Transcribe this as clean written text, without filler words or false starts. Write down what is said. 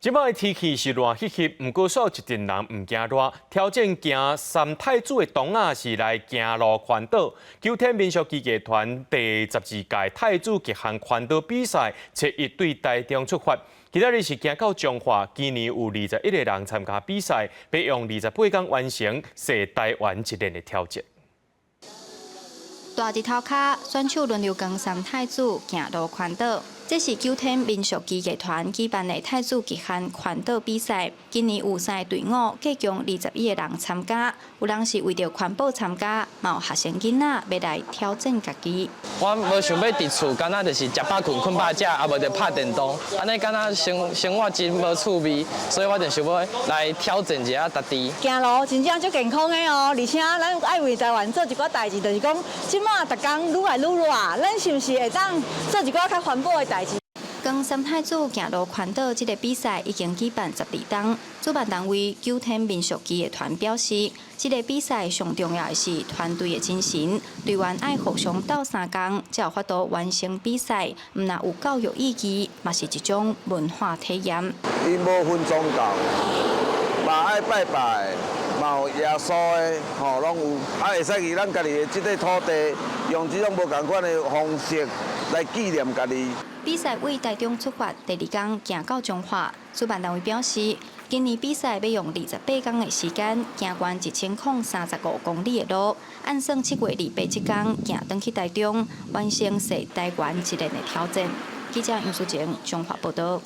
這擺天氣是熱熹熹，毋過煞有一陣人毋驚熱，挑戰行三太子的洞仔是來行路環島。九天民俗機藝團第12屆太子極限環島比賽，七一對台中出發。今仔日是行到彰化，今年有21個人參加比賽，欲用28天完成踅台灣一輪的挑戰。大日頭跤，選手輪流扛三太子行路環島。這是九天民俗機藝團舉辦的太子極限環島比賽。今年有三个隊伍，計共21個人參加。有人是為著環保參加，嘛有學生囡仔欲來挑戰家己。我無想欲佇厝，敢若就是食飽睏，睏飽食，啊無就拍電動，按呢敢若生生活真無趣味，所以我就想欲來挑戰一下家己。行路真正足健康的哦，而且咱愛為台灣做一寡代誌，就是講這馬逐工愈來愈熱，咱是毋是會當做一寡較環保的代誌？扛三太子行路環島這个比賽已經舉辦12冬，主辦單位九天民俗機藝團表示，這个比賽上重要的是團隊的精神，隊員愛互相鬥相共，才有法度完成比賽。毋但有教育意義，嘛是一種文化體驗。𪜶無分宗教，嘛愛拜拜，嘛有耶穌的，吼，攏有。啊，會使去咱家己的這塊土地，用這種無仝款的方式來紀念家己。比賽對台中出發，第二工行到彰化。主辦單位表示，今年比賽欲用28天的時間，行完1035公里的路，按算7月27天行轉去台中，完成踅台灣一輪的挑戰。記者楊淑靜彰化報道。